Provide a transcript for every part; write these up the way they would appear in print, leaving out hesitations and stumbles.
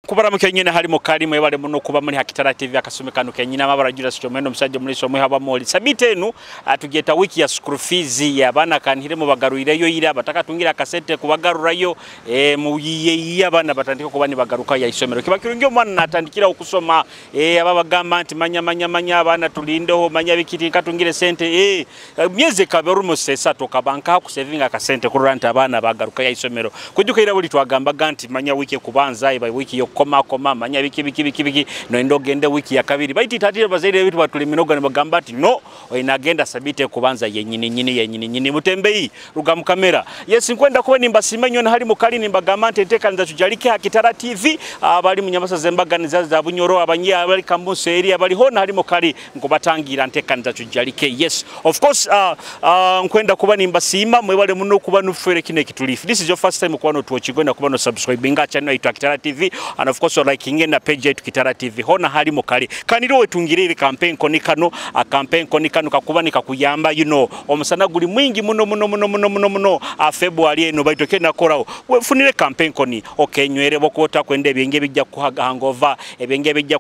Kubara kenyine harimo kali mwebale muno kuba muri Hakitara TV akasumi kano kenyine amabara Julius Kyomwendo omusajja muri somwe haba moli sabite enu atugeta wiki ya school fees y'abaana kanhire mu bagaruireyo ira batakatungira akasente kubagarurayo muyiye abana batandika kuba nibagaruka ya isomero kiba kirungi omwana natandikira okusoma ababagamba nti manya manya manya abana tulindeho manya bikiti katungire sente myezi kaberu musesa tokabanka kusevinga akasente kuranta abana bagaruka ya isomero kujuka buli twagambaga nti manya wiki kubanza iba wiki yokoma koma manya biki biki biki biki no ndogende wiki ya kabiri baiti tatire bazaire bitu batuliminoga ne bagamba ati no inagenda sabite kubanza yenyini nyini yenyini nyini mutembei ruga mu kamera. Yes, nkwenda kuba nimbasima nyo hali mukali nimbagamba nti enteekaniza tujalike Hakitara TV abali mu nyamasa zembaganiza za Bunyoro abanyi abali Kambuso eri abali hona hali mukali nkubatangira nteekaniza tujalike. Yes, of course nkwenda kuba nimbasima mwebale muno kuba nufere kine kitulifu. This is your first time kuba no tuochigwenda kuba no subscribinga channel yetu Hakitara TV and of course liking na page yetu Kitara TV hona hali mukali kaniro wetungirire campaign konikano a campaign konikano kakuba nikakuyamba you know omusana guli mwingi muno muno muno muno muno muno a February eno baitoke nakorawo wefunire campaign koni okay nywere bokota kwende ebyenge bijja kuhangova ebyenge bijja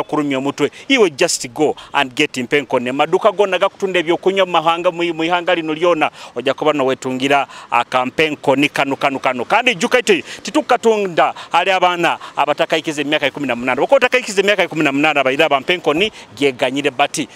kurumya omutwe iwe just go and get impenkone maduka gonna gakutunda ebyokunywa mahanga mu ihanga lino lyona ojja kuba no wetungira a campaign koni kano kano kano kandi juka ite titukatunda hali abana abatakaikize emyaka 18 bokota kaikize emyaka 18 abayira bampenkoni gyeganyire bati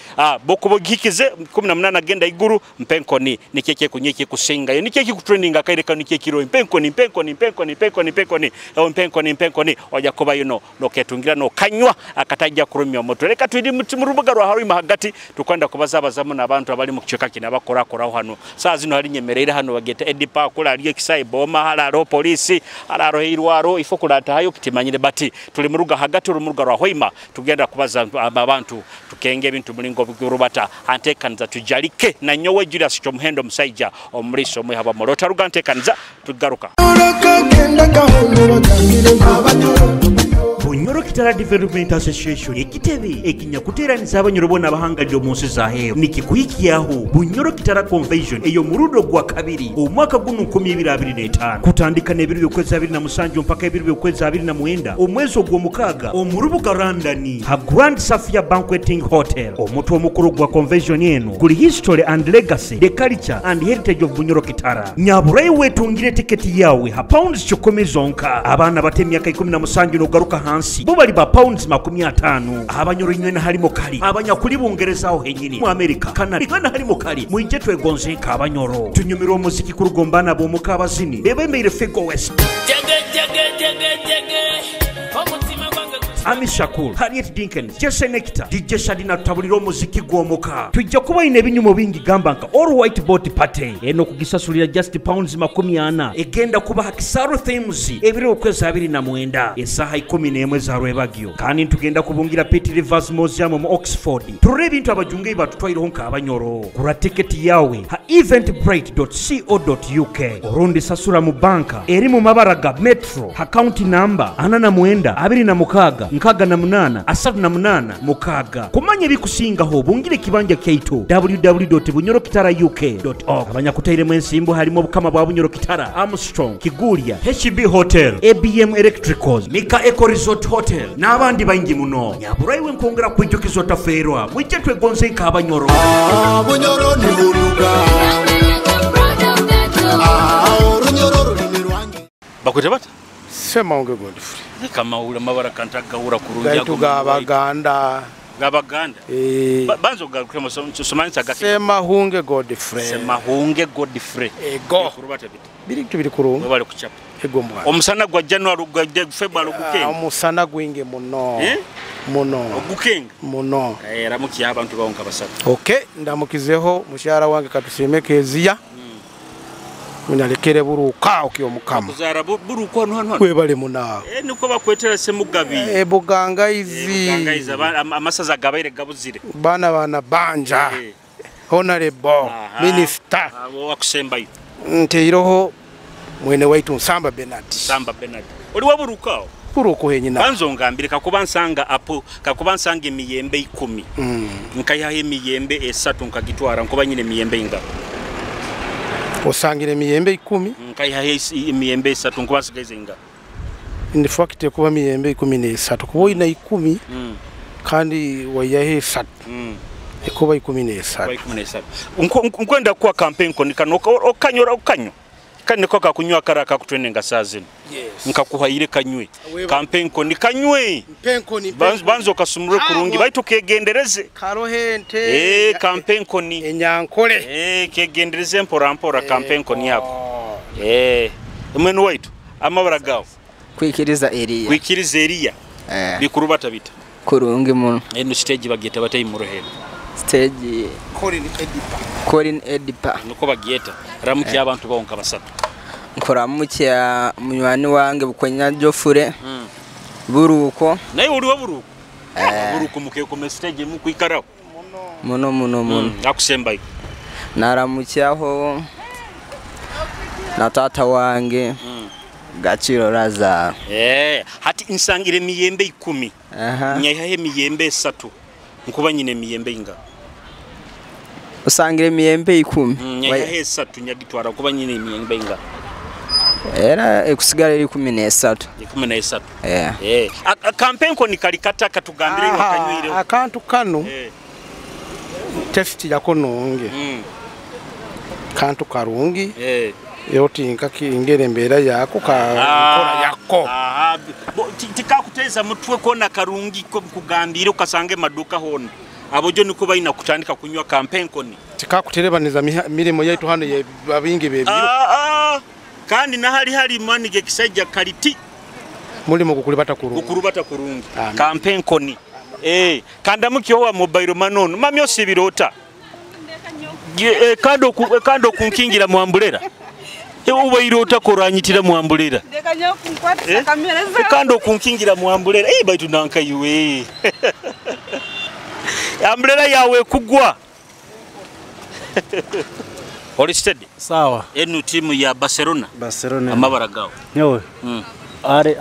bokubogikize 18 agenda iguru mpenkoni nikeke kunyeke kusinga yo nikeke kutrending akaire kano nikeke kiro mpenkoni mpenkoni mpenkoni mpenkoni mpenkoni mpenkoni mpenkoni oja kuba yuno noketungira no kanywa akatajja kurumya omoto. Reka twidi mu rubuga rwa Harima hagati tukwenda kubazabazamu n'abantu abali mu kicheka kina bakora koraho hano saa zino hari nyemerera hano bageta Edipa kula aliyo kisai boma halaro polisi halaro irwaro ifo kulata hayo kitimanyire bati tuli muruga hagati mu rubuga rwa Hoima tugenda kubaza abantu tukenge ebintu mulingo bigurubata antekanza tujalike na nyowe Julius Kyomuhendo musaija omuliso mwe haba molota ruga ntekanza tugaruka. Bunyoro Kitara Development Association ekitebe ekinyakuteeraniza abanyoro bona abahangalire omu nsi za heeru nikikuhikiyaho Bunyoro Kitara Convention eyo murudo gwa kabiri omwaka guno 2025 kutandika n'ebiro by'okwezi 27 mpaka ebiro by'okwezi 29 omwezi ogw'omukaaga omu rubuga London ha Grand Safia Banqueting Hotel. Omutwe omukulu gwa convention eno guli History and Legacy, the Culture and Heritage of Bunyoro Kitara. Nyaburayi wetungire tiketi yawe ha pounds 10 zonka. Abaana bato emyaka 17 n'ogaruka hansi bo bali ba pounds 50. Abanyoro nywena harimo kali abanyakuli bungereza aho henyini mu America Canada nywena harimo kali mwije twegonze nka abanyoro tunyumira omuziki kurugombana bomuka abazini bebemeire Fego West Ami Shakur, Harriet Dinkins, Jesse Nectar, DJ Shadina tutabulira omuziki gw'omuka. Tujja kuba ine ebinyumo bingi gamba nka All White Boat Party eno kugisasulira just pounds 40 egenda kuba Hakisaru Themes ebiro okwezi 29 esaha 11 za rwebagyo. Kandi tugenda kubungira Pitt Rivers Museum mu Oxford turore ebintu abajunge batutwaireho nka abanyoro. Gura tiketi yawe ha eventbrite.co.uk orundi sasura mu banka eri mu mabara ga Metro account number 49 26 68 38 6. Kumanya ebikusingaho bungire kibanja kyaitu www.bunyorokitarauk.org. Abanyakutairemu ensimbu harimo obukama bwa Bunyoro Kitara, Armstrong, Kiguria, HB Hotel, ABM Electricals, Mika Eco Resort Hotel n'abandi baingi muno. Nyaburaiwe nkongera kwijukiza otaferwa mwije twegonze nka abanyoro. Bunyoro ni buruga. Bakwita bata? Sema Godfrey. Kama ula mabara kantagawura kurungi gaitu gabaganda gabaganda banzo gakremo somanisa gake Semahunge Godfrey. Semahunge Godfrey ego biri tubiri kurungi bali kuchapa ego mwana omusana gwa January gwa February gukenga omusana gwinge muno muno ogukenga muno ramuki abantu bawonka basatu. Okay, ndamukizeho mushara wange katusime kezia munyalekere buruka okyo mukama kuzara buruka hano hano webale muna niko bakwetera Semugabi Bugangaizi Bugangaizi amasaza gabaire gabuzire bana bana banja honorable minister wakusembayo nteiroho mwene waitu Nsamba Bernard. Nsamba Bernard oli waburuka buruko henyina banzo ngambire kakuba nsanga apo kakuba nsanga emiyembe 10 nkayaha emiyembe 3 nkagitwara nkuba nyine emiyembe inga osangire emiyembe 10 nkayiha emiyembe 3 nkuba nsigaze inga. In fact kuba miyembe 13 kuba oyina 10 kandi wayahe 3 ekuba 13. Nkwenda kuwa campaign konikano okanyora okanywa kandi niko kakunywa karaka kutwenenga saa zino. Yes. Nkakuhaire kanywe campaign ko nikanywe banzo kasumure kurungi baitu kegendereze karohente campaign ko ni enyankole kegendereze mpora mpora campaign ko ni yako mwenu waitu amabara gawo kwikiriza Elia kwikiriza Elia bikurubata bita kurungi muno eno stage bageta batayi murohero stage Colin Edipa nuko bageta ramuki abantu bawonka basatu nkoramukya munywani wange bukwenya Jofure buruko naye uri wa buruko buruko mukeko stage mukwikaraho muno muno muno akusembayo naramukyaho na tata wange Gaciro Lazaro hati insangire miyembe 10 nyayihahe miyembe 3 nkuba nyine miyembe inga usangire miyembe 10 nyayihahe 3 nyagitwara kuba nyine miyembe inga era ekusigala eri 13 13 campaign ko nikalikata katugambire wakanywire akantu kano test yako nonge kantu karungi yoti nkaki ingere mbera yako ka nkora yako tikakuteza mutwe kona karungi ko kugambire ukasange maduka hona abojo niko bayina kutandika kunywa campaign koni tikakuterebaniza mirimo yetu hano ye babingi bebiro kandi nahali hali manige kisajja kaliti mulimo gukulibata kurungi gukurubata kurungi campaign koni kanda wa mobile manono mami osibirota kando kunkingira muambulera ubairota koranyitira muambulera kando kunkingira muambulera baitu nanka iwe ambulera yawe kugwa Oli steady sawa enu timu ya Barcelona amabara gawo nyowe Ari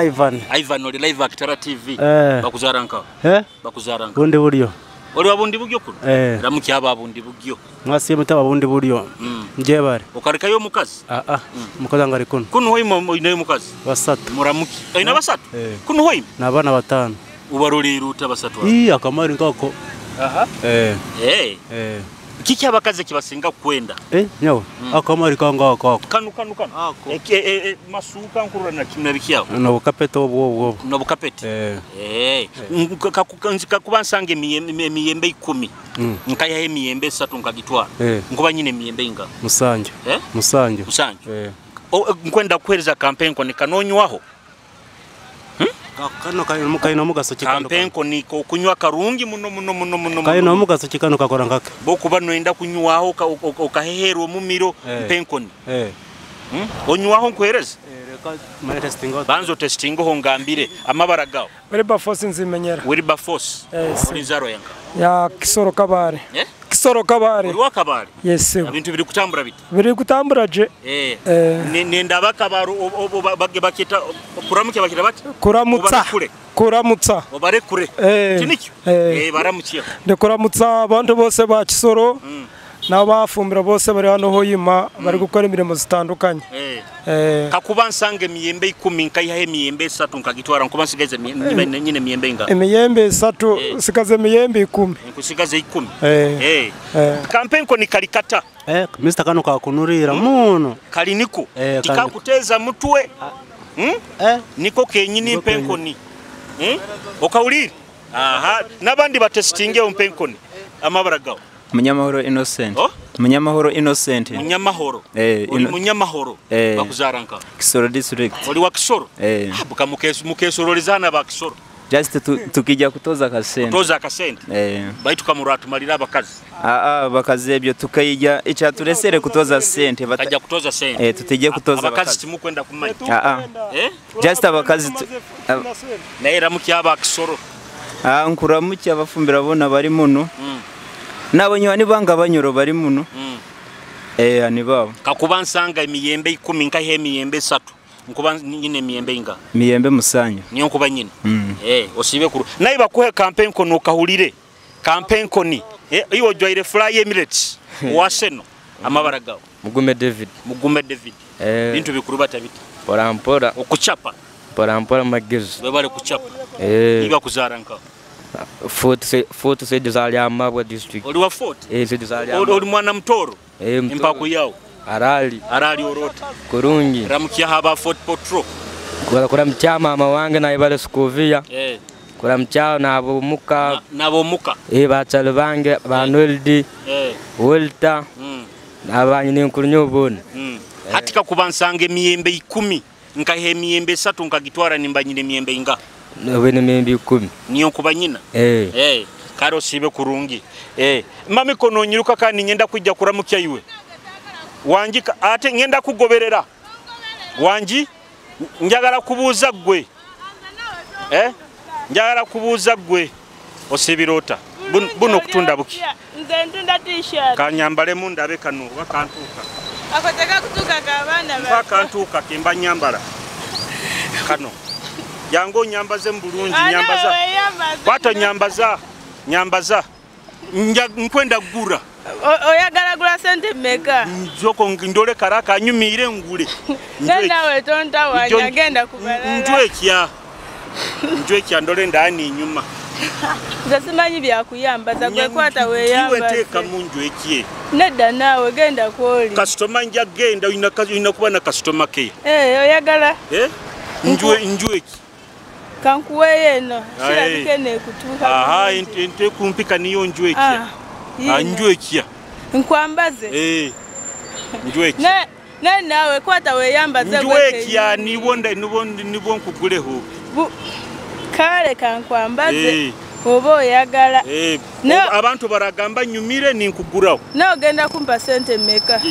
Ivan Ivan oli live Akitara TV bakuzara nka bakuzara nka bundi buryo oli wabundi bugyo kuno ramuki aba bundi bugyo mwasiye mutaba bundi buryo nje bare okarekayo mukazi mukazi ngari kuno kuno hoimo inayo mukazi basatu muramuki ina basatu kuno hoimo nabana batano ubarolera uta basatu akamari nkako kiki abakazi kibasinga kwenda nyawe akamari kanga akako kanu kanu kanu masuka nkurura na kimna bikiyawo no bukapete obwo no bukapete kakuba nsange emiyembe 10 nkayahe emiyembe 3 nkagitwara nkuba nyine emiyembe inga musanju musanju nkwenda kuhereza campaign ko nikanonywaho kano kaino mugaso kikano campaign ko niko kunywa karungi muno muno muno muno kaino mugaso kikano kakora nkake bokuba noenda kunywaho okaheherwa mumiro mpenkoni onywaho nkuhereza banzo testing ho ngambire amabara gawo Wilberforce nzimenyera Wilberforce uri zaro yanga ya Kisoro Kabare Kisoro Kabare uri wakabare yes ebintu biri kutambura bita biri kutambura je nenda bakabaro bakita kuramuke bakita bati kuramutsa kuramutsa obare kure kinikyo baramukiye ndikuramutsa abantu bose ba Kisoro n'abafumbira bose bari hano hoyima bari gukora imirimo zitandukanye kakuba nsange miyembe 10 nkayihahe miyembe 3 nkagitwara nkuba nsigaze nyine miyembe inga emiyembe 3 sikaze miyembe 10 nkusigaze 10 campaign ko nikalikata Mr kano kakunurira muno kaliniko tikakuteza mutwe niko kenyini mpenkoni okaulira aha nabandi batestinge mpenkoni amabara gawo Munyamahoro Innocent. Munyamahoro Innocent. Munyamahoro. Uri Munyamahoro. Bakuzara nka. Kisoro district. Uri wa Kisoro. Buka mukesorolezana ba Kisoro. Just tukijja kutoza kasente. Kutoza kasente. Baitu kamuratumalira abakazi. Bakazi ebyo tukayija ichaturesere kutoza sente. Kajja kutoza sente. Tutije kutoza abakazi timukwenda kumanya. Just abakazi naye ramuki aba Kisoro. Nkuramuki abafumbira bona bari muno. Nabonye banga banyoro bari muno ani babo kakuba nsanga emiyembe 10 nkahe emiyembe 3 nkuba nyine emiyembe inga miyembe musanyu niyo nkuba nyine osibe kuru naye bakuhe campaign ko nokahulire campaign ko ni iwo jwaire Fly Emirates waseno amabara gawo Mugume David Mugume David bintu bikuru batabita Mpora mpora. Okuchapa. Mpora mpora magezi. Webale kuchapa. Iba kuzara nka. Fort Said Zali district. Oli wa Fort? Said Zali Amabwa. Oli mwana mtoro? Empaku yao. Arali. Arali orota. Kurungi. Ramukia haba Fort Potro. Kura mchama mama wange na ibale Skovia. Kura mchao na abomuka. Na abomuka. Bachalo bange ba Noldi. Walter. Na abanyine nkurunyo bona. Hatika kubansanga emiyembe 10 nkahe emiyembe 3 nkagitwara nimbanyine emiyembe inga. Wene emiyembe 10. Niyo kubanyina. Karo sibe kurungi. Mami kono nyiruka kandi ngenda kujja kuramukya iwe. Wangi ate ngenda kugoberera. Wangi njagala kubuuza gwe. Njagala kubuuza gwe. Osibirota. Buno kutunda buki. Nze ntunda t-shirt. Kanyambale munda abe kano bakantuka. Akoteka kutuka kabana ba. Bakantuka kimba nyambala. Kano. Jango nyambaze mbulungi nyambaza. Kwato nyambaza. Nyambaza. Nkwenda gura. Oyagala gula sente meka. Nzoko ndole karaka nyumire ngule. Nenda we tonta wanya genda kubalala. Njwekya. Njwekya ndole ndani nyuma. Nze simanyi bya kuyambaza gwe kwata we yambaza. Iwe teka mu njwekie. Nedda nawe genda kwoli. Customer nja genda oyina kuba na customer care. Oyagala. Njweki. Kankuweye eno. Kirabike ne kutuuka. Aha, ente kumpika niyo njwekia. Njwekia. Nkwambaze. Njwekia. Ne nawe kwata we yambaze gwe. Njwekia nibo nibo nkuguleho. Kale kankwambaze. Oba oyagala. Abantu baragamba nyumire ninkuguraho. Na ogenda kumpa sente meka.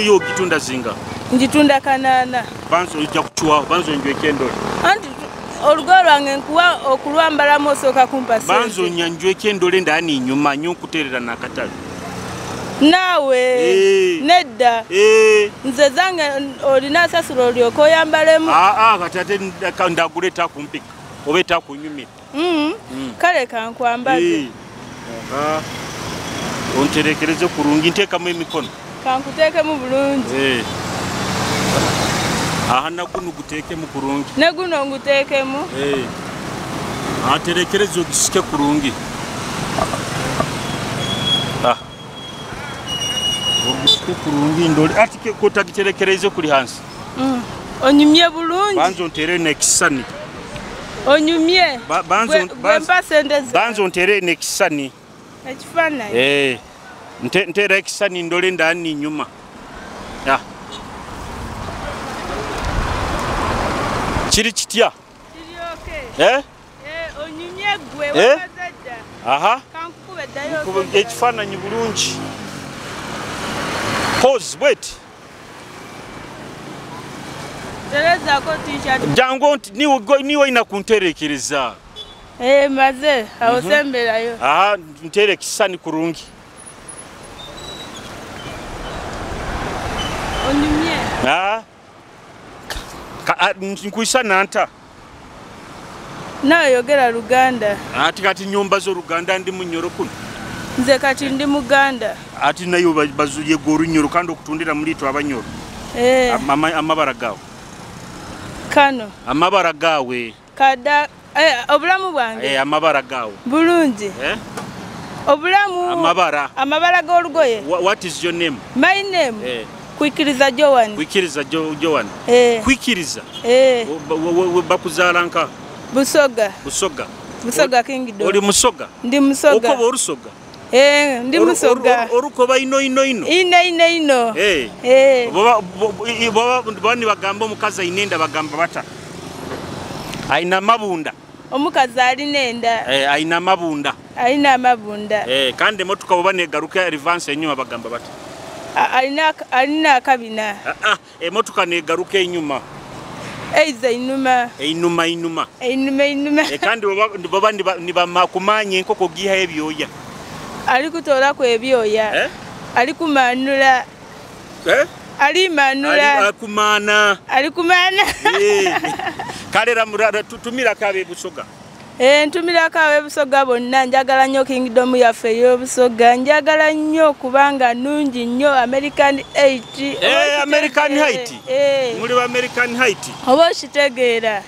Yo gitunda zinga. Njitunda kanana. Banzo ijja kuchwa, banzo njwekie ndole. Anti olugo lwange nkuwa okulwambalamu osooka kumpa sente. Banzo nyanjwekie ndole ndani inyuma nyo nkuterera nakatale. Nawe nedda. Nze zange olina sasula olyoka oyambalemu. Kati ate ndagule takumpika. Oba takunyumira. Kale kankwambaze. Onterekereze kurungi nteekamu emikono. Kankuteekemu bulungi. Aha naguno guteekemu kurungi. Ne guno nguteekemu. Aterekereze ogisike kurungi. Ogisike kurungi ndoli ati kotagiterekereze kuli hansi. Onyumye bulungi. Banzo ntere nekisani. Onyumye. Banzo ntere nekisani. Ekifaananyi. Ntere ekisani ndole ndani nyuma. Kiri kitya? Kiri okay. Onyumye gwe wakaze dda. Aha. Kankukube ddayo. Ekifaananyi bulungi. Pause, wait. Terezaako t-shirt. Jangu niwe ina kunterekereza. Maze awo semberayo. Aha, ntere ekisani kurungi. Onyumye. Nkuisa nanta. Nawe yogera Luganda. Ati kati nyumba zo Luganda ndi munyoro kuno. Nze kati ndi Muganda. Ati nayo bazuye gorunyoro kandi okutundira muri itwe abanyoro. Amabara gawe. Kano. Amabara gawe. Kada obulamu bwange. Amabara gawe. Bulungi. Obulamu. Amabara. Amabara g'olugoye. What is your name? My name. Kwikiriza Joan. Kwikiriza Joan. Kwikiriza. Bakuzala nka. Busoga. Busoga. Busoga Kingdom. Oli Musoga? Ndi Musoga. Okoba orusoga? Ndi Musoga. Orukoba ino ino ino. Ino ino ino. Baba ni bagamba omukazi ayina bagamba bata. Ayina mabunda. Omukazi alina enda. Ayina mabunda. Ayina mabunda. Kandi emotoka bwoba negaruka reverse enyuma bagamba bata. Alina akabina. Emotoka negaruka enyuma. Eiza inuma. Einuma inuma. Einuma inuma. Kandi baba nibakumanya enkoko giha ebyoya. Ali kutoolako ebyoya. Ali kumanula. Ali manula. Ali kumana. Ali kumana. Kale tumira kabe Busoga. Ntumirako ab'Ebusoga bonna, njagala nnyo kingdom yaffe ey'Obusoga, njagala nnyo kubanga nnungi nnyo. American 8. American height. Muli wa American height. Oba okitegeera.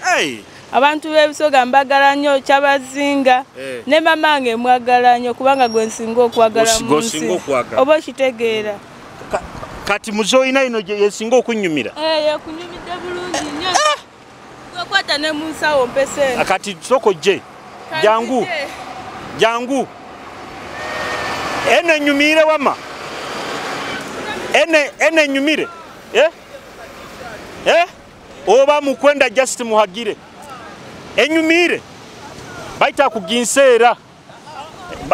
Abantu b'Ebusoga mbagala nnyo, Kyabazinga ne mamange mwagala nnyo kubanga gwe nsinga okwagala mu nsi. Oba okitegeera. Kati muzoyina ino yesinga okunyumira. Yekunyumidde bulungi nnyo. Okwata ne mu nsawo mpese. Kati soko je. Jangu. Jangu. Ene nyumire wama. Ene nyumire. Oba mukwenda just muhagire. Enyumire. Baita kuginseera.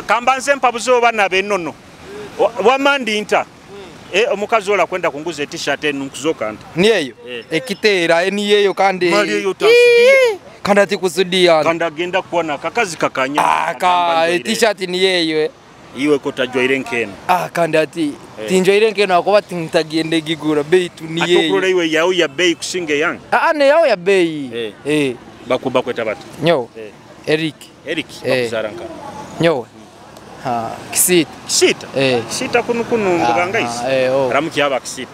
Kambanze mpabuze oba nabenono. Wama ndinta. Omukazi ola kwenda kunguza t-shirt enu nkuzoka nti. Niyeyo. Ekiteera niyeyo kandi. Mali utasudia. Kandi ati kusudia. Kandi agenda kuona kakazi kakanya. Ka t-shirt niyeyo. Iwe kotajwaire nkeno. Kandi ati tinjwaire nkeno akoba tintagende gigura beitu niyeyo. Atokurora iwe yao ya bei kusinga yange. Ne yao ya bei. Bakuba kweta bati. Nyo. Eric. Eric bakuzara nka. Nyo. Kisita. Kisita? Kisita kunu kunu mbugangaisi. Ramuki haba Kisita.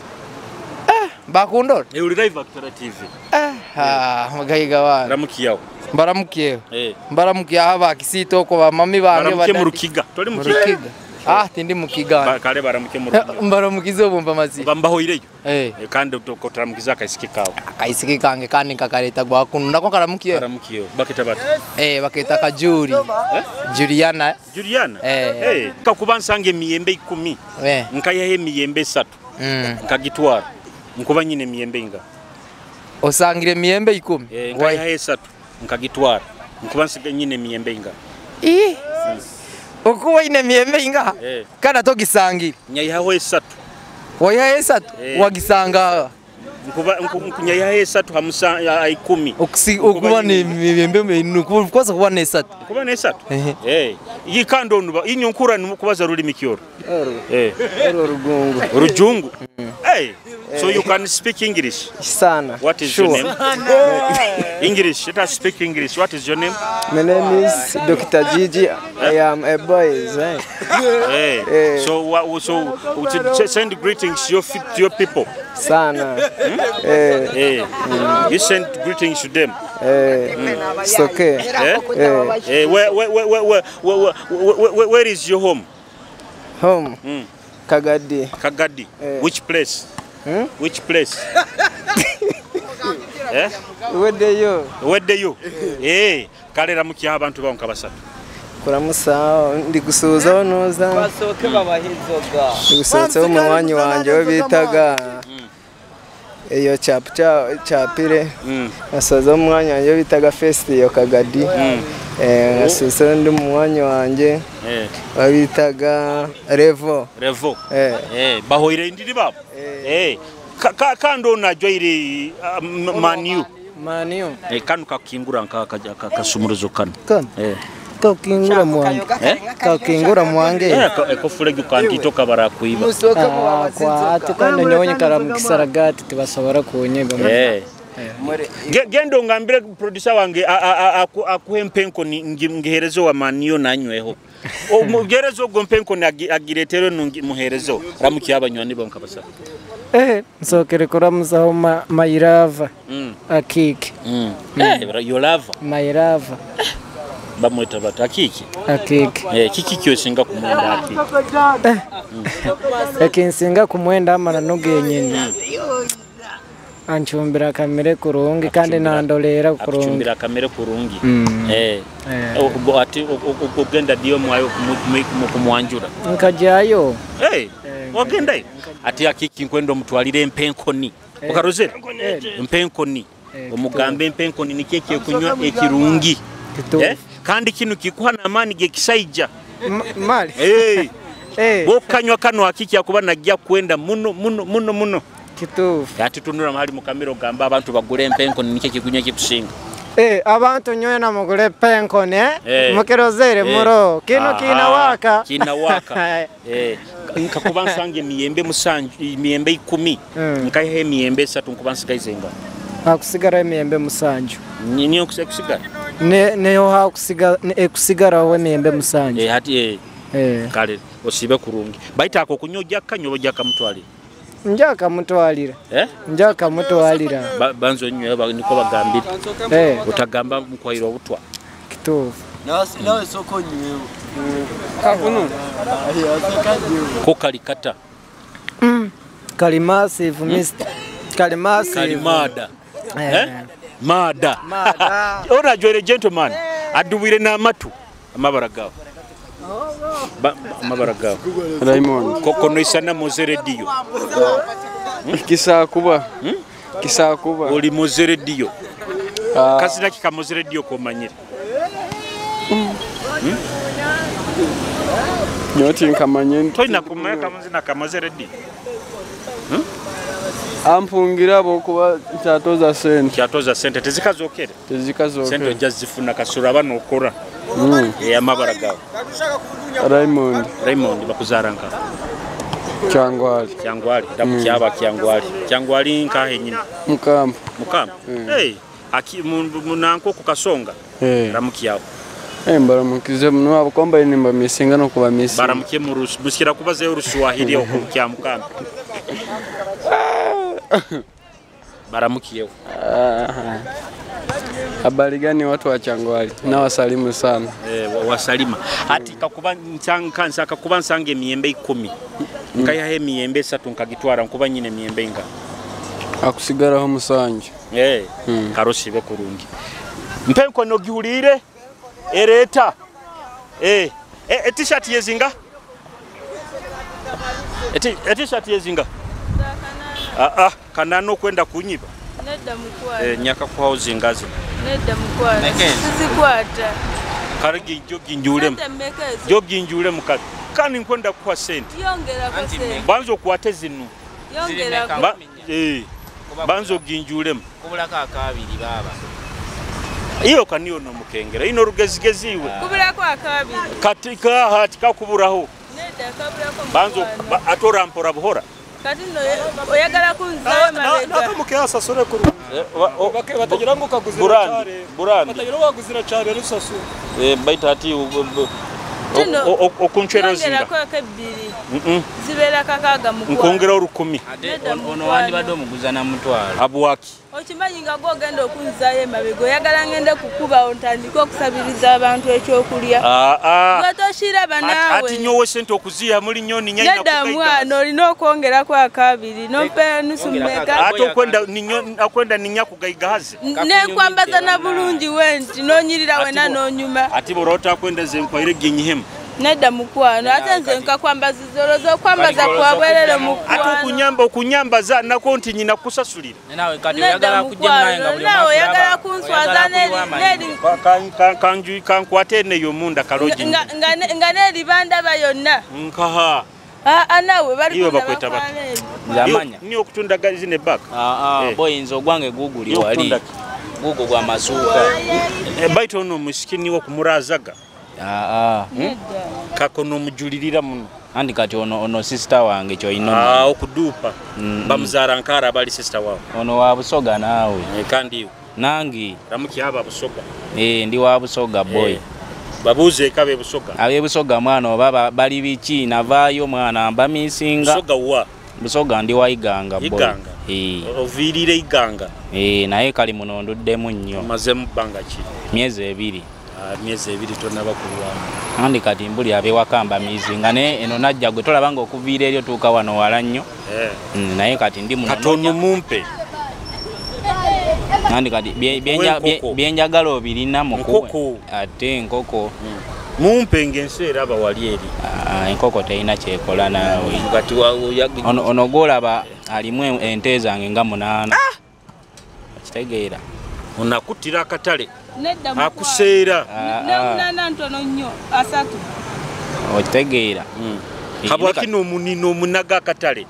Bakundora. Uri live Akitara TV. Magayiga wana. Ramuki yao. Mbaramukiye. Mbaramukiye haba Kisita oko ba mami bange baramukiye mu Rukiga. Tori mu Rukiga. Tindi mu Kiga. Kale baramukiye mu Rukiga. Mbaramukize obumva mazi. Bambahoireyo. Kandi tokotaramukiza akaisiki kawe. Akaisiki kange kandi kakareta gwa kunu nako karamukiye. Karamukiye. Baketa bati. Baketa kajuri. Juliana. Juliana. Kakuba nsange emiyembe 10. Nkayahe emiyembe 3. Nkagitwara. Nkuba nyine emiyembe inga. Osangire emiyembe 10. Nkayahe 3. Nkagitwara. Nkuba nsiga nyine emiyembe inga. Okuwa ine emiyembe inga. Kana togisangira. Nyayihaho 3. Wayihaho 3 wagisanga. Nkuba nyayihaho 3 hamusa 10. Okuba ni emiyembe nukukosa kuba ne 3. Kuba ne 3. Yikando nuba inyonkura nukubaza rulimi kyoro. Oro rugungu. Rujungu. So you can speak English? Sana. What is your name? English. Let us speak English. What is your name? My name is Dr. Gigi. I am a boy. So send greetings to your people. Sana. You send greetings to them. It's okay. Where is your home? Home. Kagadi. Kagadi. Which place? Which place? Wedeyo. Wedeyo. Kalera mukiha abantu bawo nkabasatu. Kuramusa ndi gusuhuza noza. Basoke babahizoga. Ndi gusuhuza umunywanyi wanje we bitaga iyo chapire. Nasuhuza umunywanyi wanje bitaga Fest iyo Kagadi. Nasuhuza ndi umunywanyi wanje babitaga Revo. Revo. Bahoire ndiri babo. Kando najwaire Maniu. Maniu. Kanu kakingura kasumuruzo kanu. Kanu. Kakingura mwange. Kakingura mwange. Ekofulegi kantito barakuiba. Kwa atukanda nyonyi karamukisaragati tibasobora kunyega. Gendo ngambire producer wange akuhe mpenko ngiherezo wa Maniu nanyweho. Omugerezo go mpenko agiretere muherezo ramuki abanywani bo nkabasa. Nsokere kuramuzaho Mairava. Akiki. Yolava. Mairava. Bamweta bata akiki. Akiki. Kiki kyosinga kumwenda akiki. Ekinsinga kumwenda amana nogenyene. Anchumbira kamere kurungi kandi nandolera kurungi. Anchumbira kamere kurungi. Ati ogenda dio mwayo kumwanjura. Nkajayo. Ogenda. Ati akiki nkwendo mutwalire empenkoni. Okarozera? Empenkoni. Omugambe empenkoni nikeke kunywa ekirungi. Kandi kinu kikuha namani gekisaija. Mali. Bokanywa kano akiki akuba najja kwenda muno muno muno muno. Kitufu. Ati tunura mahali mukamiro gamba abantu bagule empenkoni nikeke kunywa kikusinga. Abantu nyoye na mugule penkoni mukirozere muro kino kinawaka. Kinawaka. Nkakuba nsange emiyembe 7 emiyembe 10 nkahe emiyembe 3 nkuba nsigaizenga. Akusigara emiyembe 7. Niyo kusigara. Neho hakusiga ekusigaraho emiyembe 7. Hati kale osibe kurungi. Baita ako kunywa kanyo ojja kamutwalira. Nja kamutwalira. Nja kamutwalira. Banzo nywe niko bagambira. Utagamba mukwairo obutwa. Kitufu. Nawe soko nywewo. Kakuno. Ko kalikata. Kali massive Mr. Kali massive. Kalimada. Mada. Mada. Ora joire gentleman. Aduwire na amatu amabara gawo. Amabara gawo. Raymond. Koko noisana moze radio. Kisakuba. Kisakuba. Oli moze radio. Kasina kikamoze radio komanyire. Nyoti nkamanye. Toyina kumanya kamuzina kamoze radio. Ampungira bokuba kyatoza sente. Kyatoza sente tezikazokere. Tezikazokere. Sente ojja zifuna kasura bano okora. Amabara gawo. Raymond. Raymond bakuzaranka. Kyangwali. Kyangwali ndamukyaba Kyangwali. Kyangwali nkahe nyina. Mukamba. Mukamba. Hey, aki munanko kukasonga. Ramukyawo. Mbaramukize muno abakomba nimba misinga no kuba misinga. Baramukiye mu rusu musikira kubaza uruswahili okukya mukamba. Baramukiye. Habari gani watu wa Kyangwali? Na wasalimu sana. Wasalima. Ati kakuba nsanka kakuba nsange emiyembe 10. Nkayahe emiyembe 3 nkagitwara nkuba nyine emiyembe inga. Akusigaraho musanje. Karosi be kurungi. Mpe nkono gihulire. Ereta. T-shirt yezinga? T-shirt yezinga? Kanano kwenda kunyiba. Nedda mukwano. Nyaka kwa zingazi. Nedda mukwano. Sizikwata. Karigi joginjule. Joginjule mukati. Kani nkwenda kwa sente. Yongera kwa sente. Banzo kwate zinu. Yongera kwa. Banzo ginjule. Kubulaka akabiri baba. Iyo kaniyo no mukengera. Ino rugezigezi iwe. Kubulako akabiri. Katika hatika kuburaho. Nedda kabulako. Banzo atora mpora buhora. Kati no oyagala kunzayo mabega. Nakamuke asasure kuru. Batagira ngo kaguzira cyare. Burandi. Batagira ngo kaguzira cyare rusasure. Baita ati okunchera zinga. Yongera ko ebiri. Zibera kakaga mukwano. Nkongera 10. Ono wandi bado muguza na mutwalo. Abwaki. Okimanyi nga gogenda okunzayo emabega oyagala ngende kukuba ontandike okusabiriza abantu ekyokulya. Gwe naawe. Ati nyowe sente okuziya muli nyoni nyanya kugaita. Nedda mwana olina okwongerako akabiri nompe nusu mmeka. Ate okwenda ninya kugaigahaze. Nenkwambaza na bulungi wenti nonyirira wena nonyuma. Ati borota kwenda ze nkwaire ginyihemu. Nedda mukwano ate nze nkakwambaziza olowooza okwambaza kwabwerere mukwano. Ate okunyamba okunyambaza nako nti nyina kusasulira. Nawe kati oyagala kujja naye nga buli nawe oyagala kunswaza neri kanju kankwate neyo munda kaloji nga neri bandaba yonna. Nkaha. Nawe bali iyo bakweta bati. Nzamanya. Ni okutunda zine back. Boy nzo gwange guguli wali. Gugo gwa masuka. Baito ono musikini wo kumurazaga. Kako nomujulirira muno. Andi kati ono sister wange kyoyino. Okudupa. Bamuzara nkara bali sister wawe. Ono wa Busoga naawe. Kandi nangi. Ramuki aba Busoga. Ndi wa Busoga boy. Babuze ekabe Busoga. Abe Busoga mwana oba bali biki navaayo mwana mbamisinga. Busoga wa? Busoga ndi wa Iganga boy. Iganga. Oviirire Iganga. Naye kali muno nduddemu nnyo. Mazemu bbanga ki? Myezi 2. Myezi 2 tonaba kulwana. Andi kati mbuli abewakamba mizinga ne eno najja gwe tolabanga okuviira eryo tuuka wano wala nnyo. Naye kati ndi muno. Katono mumpe. Andi kati byenjagala obirina mukuwe. Ate enkoko. Mumpe ng'ensi eraba wali eri. Enkoko terina kyekola naawe. Kati ono gw'olaba alimu ente zange nga 8. Okitegeera. Onakuttira akatale. Nedda akuseera. Ne ntono nnyo 3. Okitegeera. Habwaki n'omunino omunaga akatale.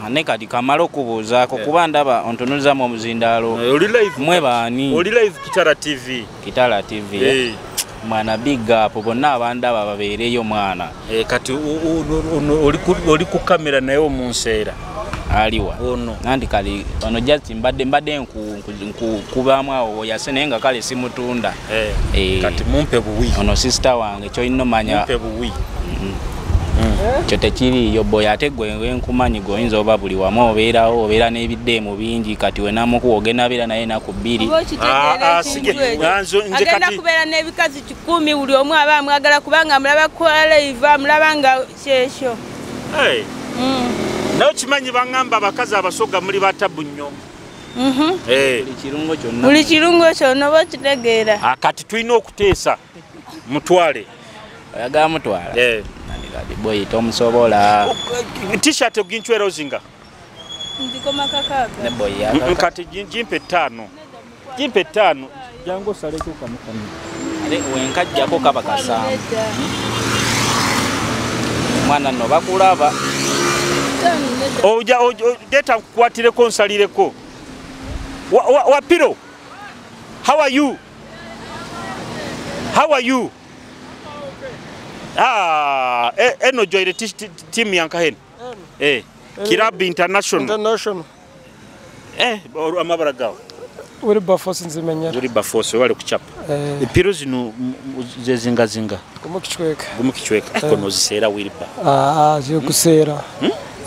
Ne kati kamala okubuuzaako kuba ndaba ontunuzamu omuzindaalo. Oli live mwe baani? Oli live Kitara TV. Kitara TV. Mwana big up bonna abandaba babeereyo mwana. Kati oli ku kamera naye omunseera. Aliwa ono nandi kali ono just mbadde nkubamu awo yase naye nga kale simutunda. Kati mumpe buwi ono sister wange kyolina omanya mumpe buwi. Kyo tekiriiyo boy, ate gwe nkumanyi gwe oyinza oba buli wamu obeerawo obeera n'ebiddeemu bingi, kati wenamukuwa ogenda beera naye enaku 2. Oba okitegeera ekintu ekyo. Agenda kubeera n'ebikazi 10 buli omu aba amwagala kubanga amulaba ku live, amulaba nga kyekyo. Naye okimanyi baŋŋamba abakazi abasoga muli batabu nnyo. Buli kirungo kyonna. Buli kirungo kyonna oba okitegeera. Kati tulina okuteesa mutwale. Oyagala mutwala? Boy tomusobola. T-shirt oginchwera ozinga. Ndikoma kakaga. Ne boy yakaka. Kati jimpe 5. Jimpe 5. Jango saleko kano kano. Ale wenkajjako kaba kasanvu. Mwana no bakulaba. Oja data nkukwatireko nsalireko. Wapiro. How are you? How are you? Eno joire team yanka heno. Club International. International. Amabara gawe. Uri Bafos nzimenyera. Uri Bafos wali kuchapa. Epiro zino zezinga zinga. Gumukichweka. Gumukichweka. Ariko nozisera Wilba. Zikusera.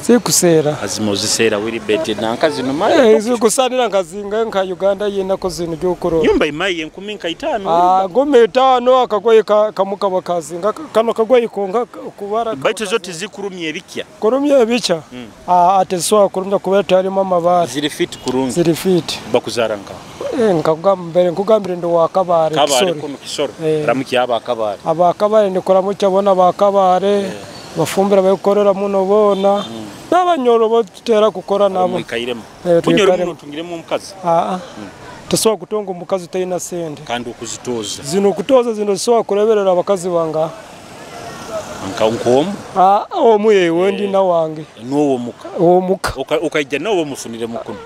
Zikusera. Azimo zisera Wilibet nanka zino mali. Zikusanira nkazinga nka Uganda yinako zino gyokoro. Nyumba imaye 15,000. Ngumi 5 akagoye kamuka bakazinga kano kagoye konka kubara. Baitu zote zikurumye ebikya. Kurumye ebikya. Ateswa kurumya kubera tarimo amabara. Ziri fit kurungi. Ziri fit. Bakuzara nka. Nkagambere nkugambire ndo wakabare Kisoro. Kabare kono Kisoro. Ramuki aba kabare. Aba kabare ndikoramucha bona bakabare. Bafumbira bayikorera muno bona. N'abanyoro botera kukora nabo. Mwikairemo. Bunyoro muno tungiremo omukazi. Tosobola kutonga omukazi talina sente. Kandi okuzitoza. Zino kutoza zino sobola kuleberera abakazi banga. Nka nkomu? Omu yewe ndi na wange. N'owo muka. Owo muka. Okaijja nawe omufunire mukuno.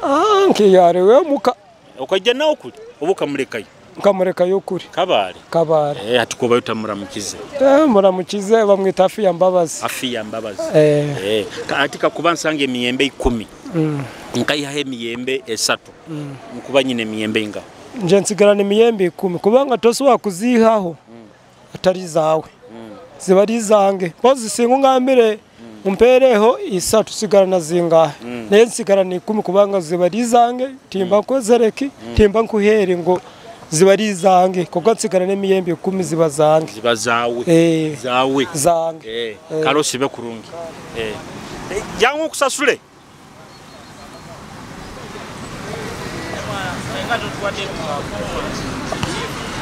Nkiyare we muka. Okaijja nawe kuli oba okamulekayo? Nkamulekayo kuli. Kabale. Kabale. Ati kuba utamuramukize. Muramukize bamwita Afiya Mbabazi. Afiya Mbabazi. Ati kakuba nsanga emiyembe 10. Nkayihaho emiyembe 3. Nkuba nyine emiyembe inga. Nje nsigarana emiyembe 10 kubanga tosobola kuzihaho atari zawe. Ziba ari zange. Mpozi singa ungambire umpereho 3 sigarana zingahe. Naye nsigarana 10 kubanga ziba ari zange timba nkozereki timba nkuhere ngo ziba ari zange kuko nsigarana emiyembe 10 ziba zange. Ziba zawe. Zawe. Zange. Karosi be kurungi. Jangu kusasule.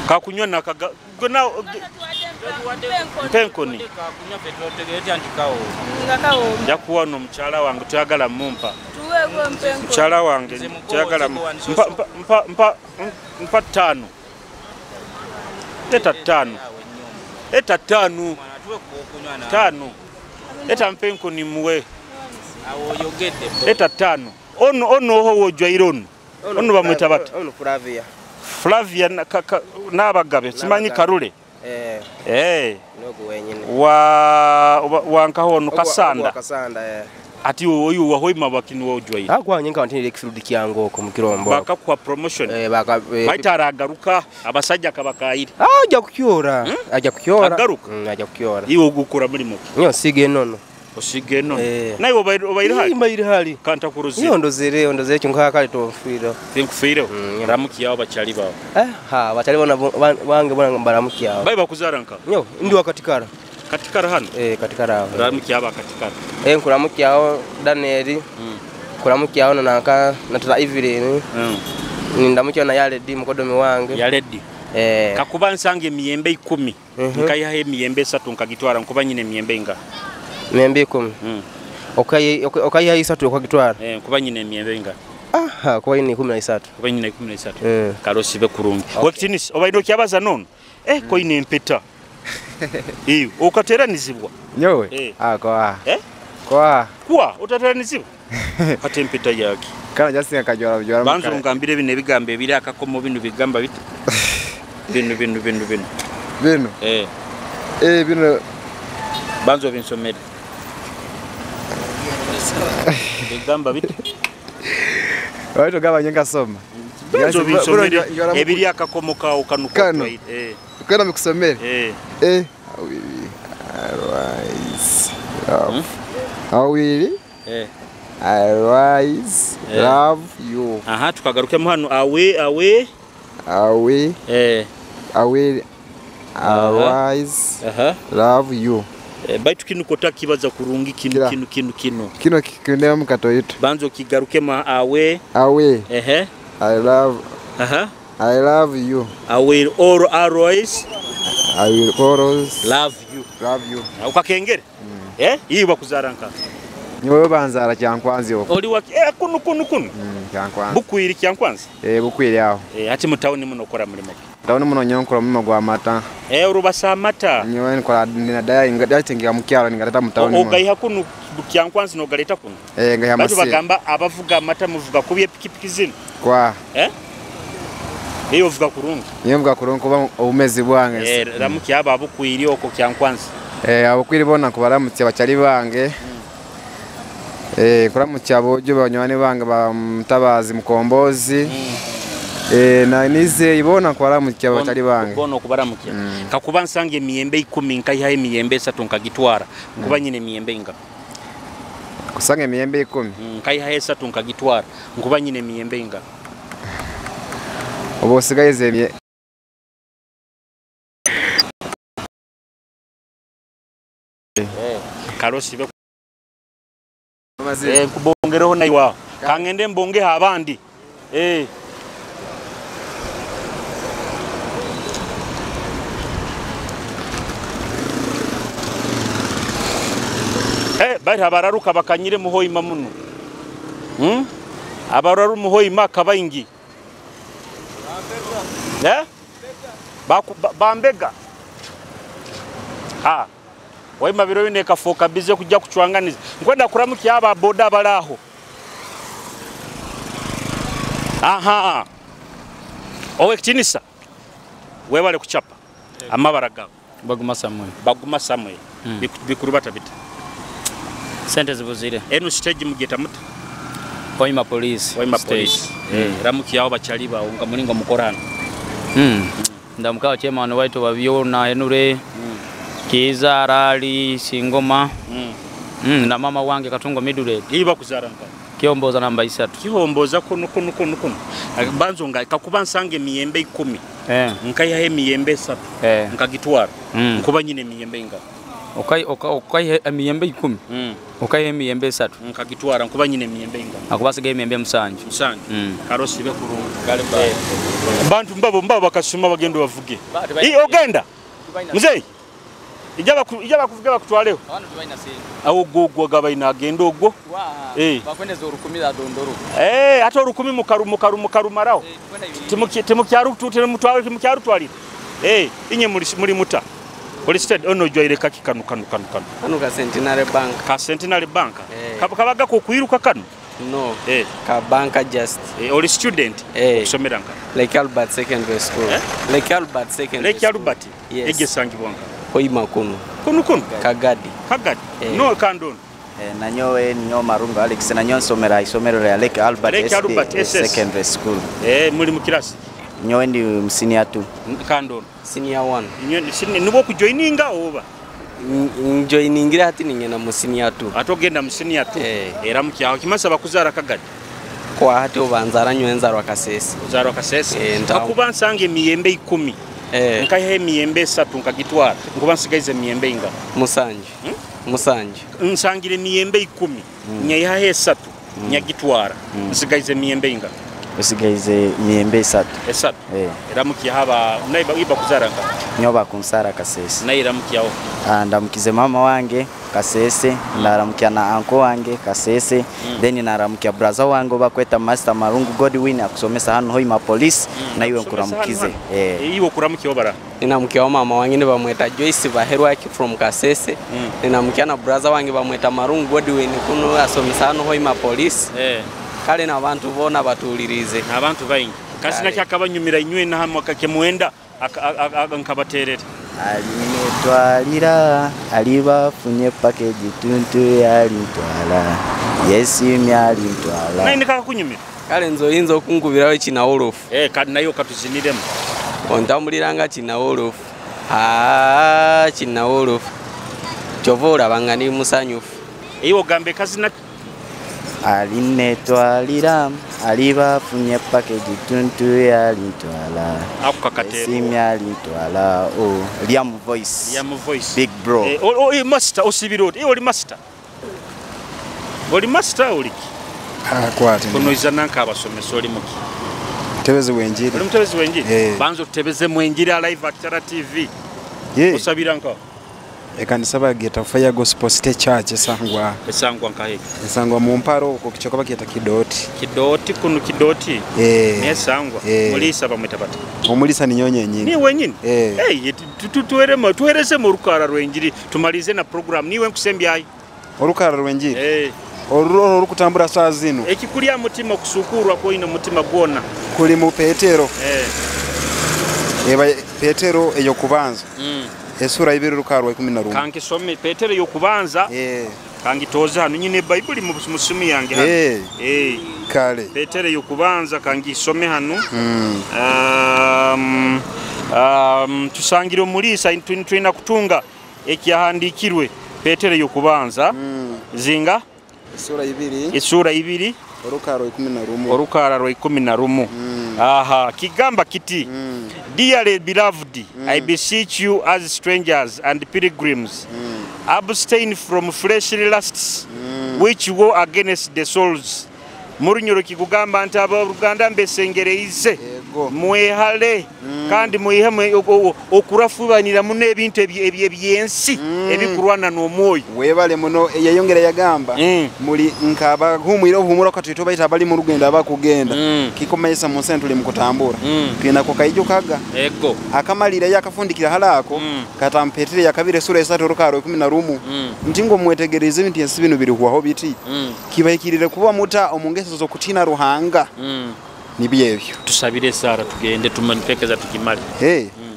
Kakunywa nakaga gona penkoni. Jakuwa no mchala wange tuyagala mumpa. Mchala wange tuyagala mpa mpa 5. Leta 5. Leta 5. 5. Leta mpenkoni muwe. Leta 5. Ono ho wojwaire ono. Ono bamwita bata. Ono Flavia. Flavia n'abagabe simanyi Karule. Nogu wenyine. Wa nkaho ono Kasanda. Kasanda Ati oyu wahoima bakini wojwaire. Agwa nyenka ntinire kifirudi kyango ko mu kirombo. Bakakuwa promotion. Baka baita abasajja kabakayire. Ajja kukyora. Ajja kukyora. Agaruka. Ajja kukyora. Iwe ogukora mulimo ki? Nyo sige nono. Osige nono. Naye obaire hali. Mbaire hali. Kanta kuruzi. Nyo ndozere kyonka kale tofiire. Tinkufiire. Ramuki yawo bachali bawo. Bachali bona bange bona mbaramuki yawo. Bayi bakuzara nka. Nyo ndi wakatikara. Katikara hano? Katikara aho. Ramuki yaba katikara. Nkuramuki yawo Daniel. Nkuramuki yawo nanka natara Evelyn. Nindamuki na Yaredi mukodomi wange. Yaredi. Kakuba nsange emiyembe 10. Nkayihaho emiyembe 3 nkagitwara nkuba nyine emiyembe inga. Emiyembe 10. Okayiha 3 okagitwara. Nkuba nyine emiyembe inga. Kuba nyine 13. Kuba nyine 13. Karosi be kurungi. Wekitinisi obaire okyabaza nono. Koine empeta. Iyo okateranizibwa. Nyowe. Kwa. Kwa. Kwa utateranizibwa. Kate empeta yake. Kana jasinga kajwara bjwara. Banzo ngambire bino ebigambo ebiri akakomo bino bigamba bit. Bino. Bino. Bino banzo binsomere. Bigamba biti. Watu gaba nyenga soma. Benzo binsomere ebiri akakomo kawo kano Kano. Kana mikusomere. Arise. Love. Awili. Arise. Love you. Aha tukagarukemo hano awe awe. Awe. Awe. Arise. Love you. Baitu kinu kota kibaza kurungi kinu kinu kinu kinu. Kino kikundema mukatoyito. Banzo kigarukema awe. Awe. I love. I love you. I will all always. I will always love you. Love you. Ukakengere? Iyi bakuzara nka. Niwe banzara Kyankwanzi okwo. Oli wa kunu kunu kunu. Kyankwanzi. Bukwiri Kyankwanzi. Bukwiri aho. Ati mu town muno okora mulimo ki? Town muno nyonkora mulimo gwa mata. Urubasa amata. Nyowe nkora nina daya ngatengira mu kyalo ngaleta mu town. Ogaiha kunu Kyankwanzi nogaleta kuno. Ngaiha masi. Batu bagamba abavuga amata muvuga kubye pikipiki zino. Kwa. Iyo uvuga kurungi. Niyo mvuga kurungi kuba obumezi bwange. Ramuki aba abukwiri oko Kyankwanzi. Abukwiri bona kubaramutse bachali bange. Kuramutse abojo banywani bange ba Mutabazi Mukombozi. Na nize ibona kubaramutse bachali bange. Bona kubaramutse. Kakuba nsange emiyembe 10 nkayiha emiyembe 3 nkagitwara. Nkuba nyine emiyembe inga. Kusanga emiyembe 10. Nkayiha 3 nkagitwara. Nkuba nyine emiyembe inga. Obo sigayize emye Karosi be kubongereho na iwa kangende mbonge abandi bari abararuka bakanyire muhoima muno. Abararu muhoima kabaingi. Bambega. Waima biro bine kafoka bize kujja kuchwanganiza. Nkwenda kuramuki aba boda balaho. Aha. Owe kitinisa. Webale kuchapa. Amabara gawe. Baguma Samuel. Baguma Samuel. Bikurubata bita. Sente zibuzire. Eno stage mugeta muta. Hoima police. Hoima police. Ramuki yao bachali ba unga mulingo mukorano. Ndamukawa chairman waitu babyona Henure. Kiza Rali Singoma. Na mama wange Katungo Midure. Iba kuzara nka. Kiomboza namba 3. Kihomboza kuno kuno kuno kuno. Banzo nga kakuba nsange miyembe 10. Nkayiha emiyembe 3. Nkagitwara. Nkuba nyine emiyembe inga. Okayi emiyembe 10. Okayi emiyembe 3. Nkagitwara nkuba nyine emiyembe inga. Akubasiga emiyembe 7. 7. Karosi be kurungu. Bantu mbabo mbabo bakasuma bagendo bavuge. Ogenda. Mzee. Ijaba kuvuga bakutwaleho. Awo gogwa gabaina agenda ogwo. Bakwendeza orukumi za dondoro. Ate orukumi mukaru marao. Timukyaru tutire mutwale timukyaru twalire. Inye muri muta. Police state ono jwaire kaki kanu kanu kanu kanu. Kanu ka Centenary Bank. Ka Centenary Bank. Kabaga ko kuiruka kanu. No. Ka banka just. Oli student. Okusomera nka. Lake Albert Secondary School. Lake Albert Secondary. Lake Albert. Yes. Egesangibwanga. Hoima kuno. Kuno kuno. Kagadi. Kagadi. No kandon. Nanyowe ninyo Marungu Alex nanyo nsomera isomero ya Lake Albert, Lake Albert SS Secondary School. Muri mu kirasi. Nyowe ndi senior 2. Kandon. Senior 1. Nyowe nibo kujoininga oba. Njoiningira hati ningena mu senior 2. Atogenda mu senior 2. Era mukyaho kimasa bakuzara Kagadi. Kwa hati obanzara nyowe Kasese. Nzarwa Kasese. Kakuba nsange emiyembe 10. Nkayiha emiyembe 3 nkagitwara. Nkuba nsigaize emiyembe inga. Musanju. Musanju. Nsangire emiyembe 10. Nyayiha 3 nyagitwara. Nsigaize emiyembe inga. Usigaize emiyembe 3. 3. Eramuki haba naiba iba kuzara nka. Nyoba kunsara Kasese. Nairamukiyaho. Ndamukize mama wange Kasese, ndaramukia na anko wange Kasese, then naramukia brother wange bakweta Master Marungu Godwin akusomesa hano Hoima Police na iwe nkuramukize. Iwe kuramukiyo bara. Ninamukia mama wange ne bamweta Joyce Baherwaki from Kasese. Ninamukia na brother wange bamweta Marungu Godwin kuno asomesa hano Hoima Police. Kale na abantu bona batulirize. Na abantu baingi. Kasina kyakabanyumira inywe na hamwe kakemuenda nkabaterere. Alinetwalira alibafunye package tuntu alintwala yesimye alintwala. Naye nikakunyumira. Kale nze oyinza okunkubirawo kinawolofu. Kati naye okatuziniremu. Ontambuliranga kinawolofu. Kinawolofu. Kyova olaba nga ndi musanyufu. Iwe ogambe kazina Alinetwalira alibafunye package tuntu alintwala yesimye alintwala. Oh, Liam voice. Liam voice. Big bro. Master osibira oti. Oli master. Oli master oliki? Kwate. Kunoiza nanka abasomesa oli muki? Mutebezi w'enjiri. Oli mutebezi w'enjiri? Banza otutebeze mu enjiri live at Kitara TV. Osabira nka? Ekanisa bagiyeta Fire Gospel City Church esangwa. Esangwa nkahe? Esangwa mu mparo okwo kichoka bagiyeta Kidoti. Kidoti kuno Kidoti? Nesangwa. Mulisa bamwita bata. Omulisa ni nyonye nyini. Ni wenyini? Tuweremo tuwereze mu rukara rw'enjiri tumalize na program niwe nkusembyayi. Orukara rw'enjiri? Oruro orukutambura saa zino. Ekikulya mutima kusukurwa koino mutima gwona. Kuli mu Petero. Eba Petero eyo kubanza. Esura ibiri rukarwa 11. Kankisome Petero yo kubanza. Kangitoza hano nyine Bible mu musimu yange hano. Kale. Petero yo kubanza kangisome hano. Tusangire omulisa twina kutunga ekiyahandikirwe Petero yo kubanza. Zinga Esura ibiri. Esura ibiri. Orukara 11. Orukara rwa 11. Aha, kigamba kiti. Dearly beloved, I beseech you as strangers and pilgrims, abstain from fleshly lusts, which go against the souls. Murunyoro kikugamba nti aboluganda mbesengereize mwehale kandi mwihemu okurafubanira muno ebintu ebyensi ebikurwana n'omwoyo. Webale muno yayongera yagamba muli nkabahumwire obuhumura katwito baita abali mu rugendo abakugenda kikomeesa mu nsi tuli mu kutambura twina ko kaijo kaga ego akamalira yakafundikira halako katampetere yakabire sura 3 rukaro 11 nti ngo mwetegereze nti ensi bino biri kuwaho biti kibahikirire kuba muta omungeso zo kutina Ruhanga. Nibyebyo tusabire sara tugende tumanipekeza tukimale.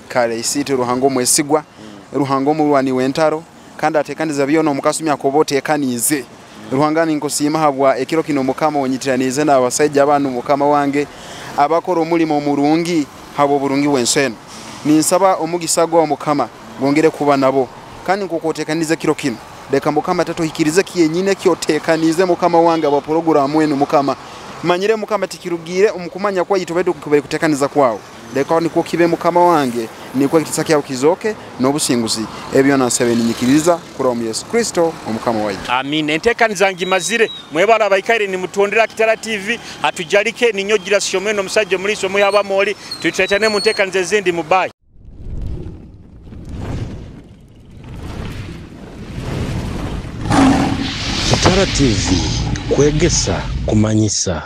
Kale isite Ruhanga omwesigwa Ruhanga omulwani wentaro kandi atekandiza byona omukasumi akobote ekanize Ruhanga ninkosiima habwa ekiro kino mukama onyitiranize n'abasajja abantu mukama wange abakora omulimo omurungi habo burungi wenseno. Ninsaba omugisa gwa mukama gwongere kuba nabo kandi nkokotekanize kiro kino leka mukama tatohikirize kiyenyine kyotekanize mukama wange aba programu enu mukama manyire mukama tikirugire omukumanya kwa yitobedo kubere kutekaniza kwawo leka niko kibe mukama wange niko kitisa kyawo kizoke n'obusinguzi ebyo nansebe ninyikiriza kura mu Yesu Kristo omukama waitu. Amin. Entekaniza ngimazire mwebala abaikaire ni mutondera Kitara TV atujalike ninyogira shomeno omusajja muliso muyaba moli tutetane mu ntekaniza ezindi mubayi. Kitara TV kwegesa kumanyisa.